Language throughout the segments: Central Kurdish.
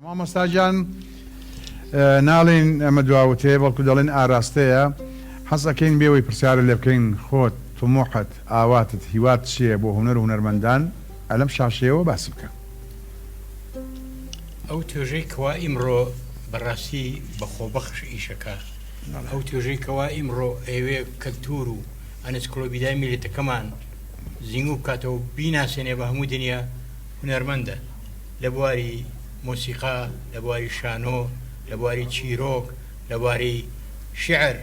مامۆستا گیان ناڵێین ئەمە دوا وتەیە بەڵکو دەڵێین ئاراستەیە حەز ئەکەین بێوەی پرسیارت لێ بکەین خۆت تموحت ئاواتت هیوات چیە بۆ هونەر و هونەرمەندان ئەلەم شاشەیەوە باسی بکە. ئەو توێژەی کەوا ئیمڕۆ بەڕاستی بە خۆبەخش ئیشەکا ئەو توێژەی کەوا ئیمڕۆ ئەیەوێ کەلتور و ئەنسکلۆبیدای میللەتەکەمان زینگوو بکاتەوە و بیناسێنێ بە هەموو دنیا هونەرمەندە لە بواری مۆسیقا، لە بواری شانۆ، لە بواری چیرۆک، لە بواری شیعر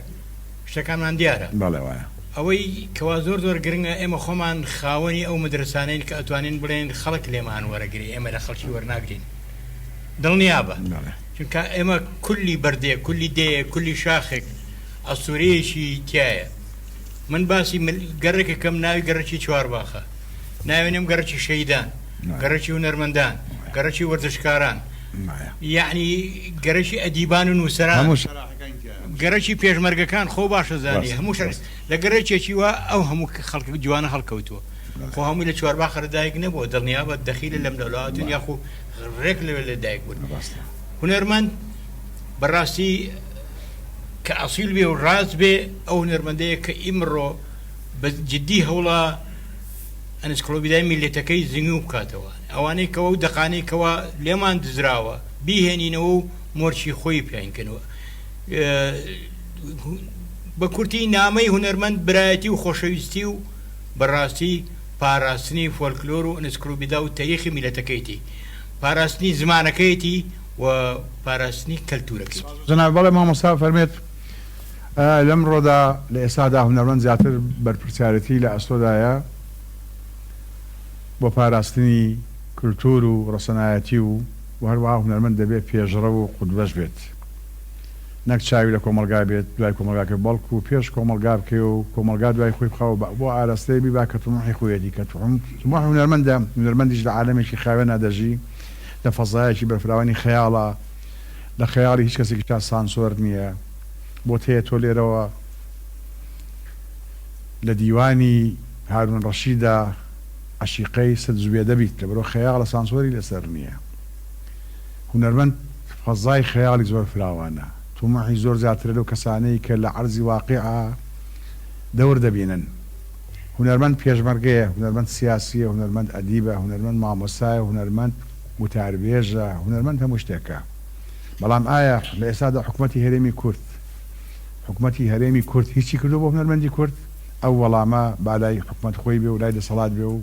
شتەکانمان دیارە. بەڵێ وایە. ئەوەی کەوا زۆر زۆر گرنگە ئێمە خۆمان خاوەنی ئەو مەدرەسانەین کە ئەتوانین بڵێین خەڵک لێمان وەرەگرێ ئێمە لە خەڵکی وەرناگرین دڵنیابە بەڵێ. چونکە ئێمە کولی بەردێک کولی دێیەک کولی شاخێک ئەستوورەیەکی تیایە من باسی گەڕەکێکم ناوی گەڕەکی چوارباخە ناوێنم گەڕەکی شەیدان گەڕەکی هونەرمەندان گەڕەکی وەرزشکاران یعنی گەڕەکی ئەدیبان و نووسەران گەڕەکی پێشمەرگەکان خۆ باشە زانی هەموو شەر لە گەڕەکێکی وا ئەو هەموو خەڵک جوانە هەڵکەوتووە خۆ هەمووی لە چوارباخە لەدایک نەبووە دڵنیابە دەخیلە لەم لەولاتون یاخو ڕێک لەوێ لەدایک بوون هونەرمەند بەڕاستی کە ئەسیل بێ و ڕاست بێ ئەو هونەرمەندەیە کە ئیمڕۆ بە جدی هەوڵا ئەنسکلۆبیدای میللەتەکەی زنوو بکاتەوە، ئەوانەی کەوا و دەقانەی کەوا لێمان دزراوە بیهێنینەوە و مۆرکی خۆی پیاینکەنەوە. بە کورتی نامەی هونەرمەند برایەتی و خۆشەویستی و بەڕاستی پاراستنی فۆلکلۆر و ئەنسکلۆبیدا و تەریخی میللەتەکەیتی، پاراستنی زمانەکەیەتی و پاراستنی کەلتورەکەیتی. جەناب بەڵێ مامۆستا فەرمێت. لەمڕۆدا لە ئێستادا هونەرمەند زیاتر بەرپرسیارێتی لە ئەستۆدایە بۆ پاراستنی کولتوور و ڕەسەنایەتی و و هەروەها هونەرمەند دەبێت پێشڕەو و قودوەش بێت نەک چاوی لە کۆمەڵگا بێت دوای کۆمەڵگا بکەوێت بەڵکو پێش کۆمەڵگا بکەوێ و کۆمەڵگا دوای خۆی بخا و بۆ ئاراستەیە بیبا کە تموحی خۆیەتی کە تموحی هونەرمەندە هونەرمەندیش لە عالەمێکی خاوێنا دەژی لە فەزایەکی بەرفراوانی خەیاڵا لە خەیاڵی هیچ کەسێکیشا سانسۆر نییە بۆت هەیە تۆ لێرەوە لە دیوانی هارون ڕەشیدا عەشیقەی ست زوبێدە بیت لەبەرئەوە خەیاڵە سانسۆری لەسەر نییە هونەرمەند فەزای خەیاڵی زۆر فراوانە تومحی زۆر زیاترە لەو کەسانەی کە لە عەرزی واقیعا دەور دەبینن هونەرمەند پێشمەرگەیە هونەرمەند سیاسیە هونەرمەند ئەدیبە هونەرمەند مامۆستایە هونەرمەند وتاربێژە، هونەرمەند هەموو شتێکە، بەڵام ئایا لە ئێستادا حکومەتی هەرێمی کورد حکومەتی هەرێمی کورد هیچی کردووە بۆ هونەرمەندی کورد؟ ئەو وەڵامە با لای حکومەت خۆی بێ و لای دەسەڵات بێ و.